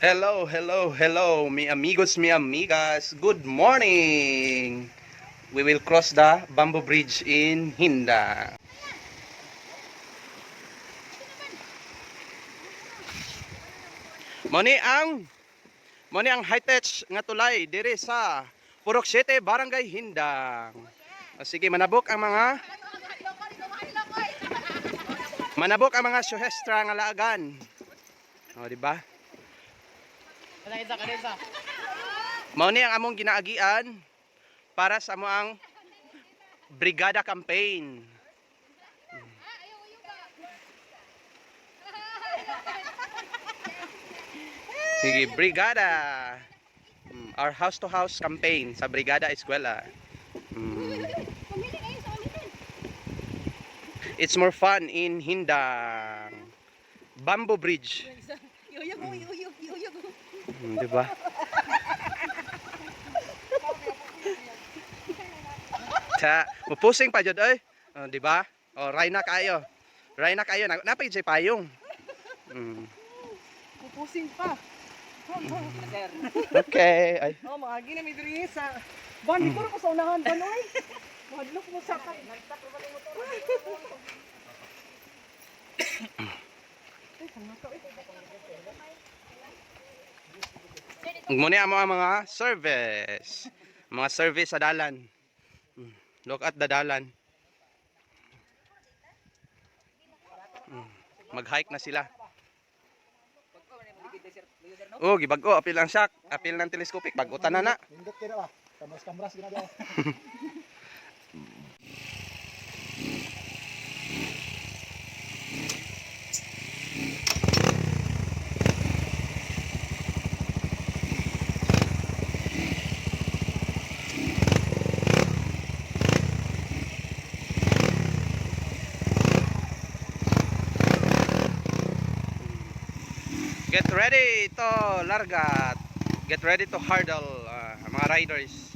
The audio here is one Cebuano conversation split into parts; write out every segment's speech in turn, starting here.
Hello, hello, hello, mi amigos, mi amigas. Good morning. We will cross the Bamboo Bridge in Hinda. Mani ang Mani ang high-tech nga tulay diri sa Purok 7, Barangay Hindang. O, sige, manabok ang mga suhestra nga laagan. O, di ba? Mao ni ang among ginaagian para sa amo ang brigada campaign. Sige, brigada. Our house to house campaign sa Brigada Eskwela. It's more fun in Hindang. Bamboo Bridge. Di ba? Ta, mupusing pa jud oy. Oh, di ba? Oh, ray na kayo. Ray na kayo. Napay jud payong. Pupusing pa. Okay. Ay. Oh, mga gina mi diri sa Ban, di ko ko sa unahan ban oy. Mahadlok mo sa ka. Muna amo ang mga service. Mga service sa dalan. Look at the dalan. Mag-hike na sila. Oh, gibag-o apil ang shock, apil ng telescopic, bag-o tanan na. Nindot kayo na ba? Kamras kamras ginagawa. Get ready to larga. Get ready to hurdle, mga riders,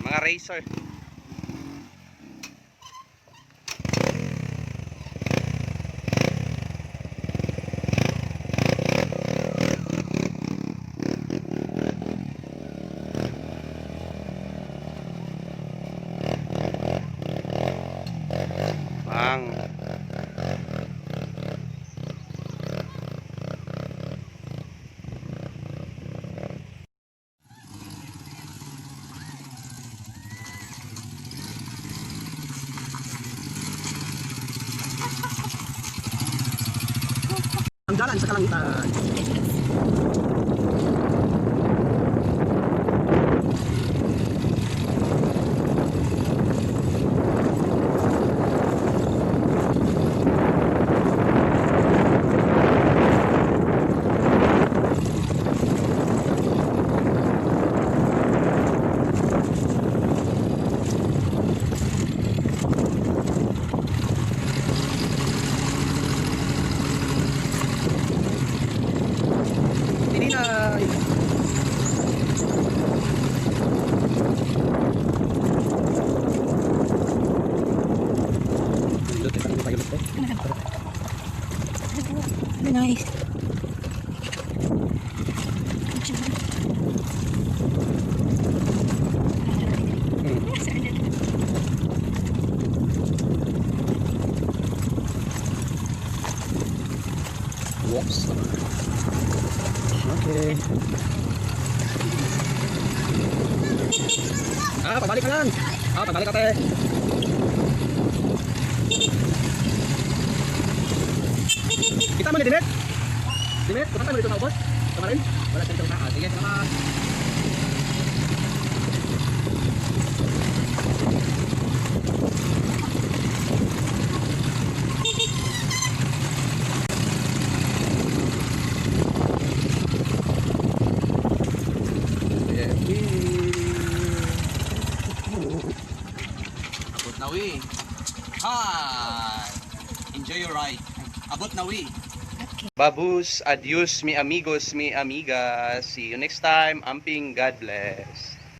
mga racer. Ang Ang dalan sa kalangitan. Hindi na. Nice. Whoops. Okay. Ah, pabalik ka lang. Ah, pabalik ka, te. Kita mo ni Dimet? Dimet, punta mo dito sa ubos? Tama rin? Wala siyang dito. Ah, sige, salamat. Abot na we. Hi! Enjoy your ride. Abot na we. Babus, adios mi amigos, mi amigas. See you next time. Amping, God bless.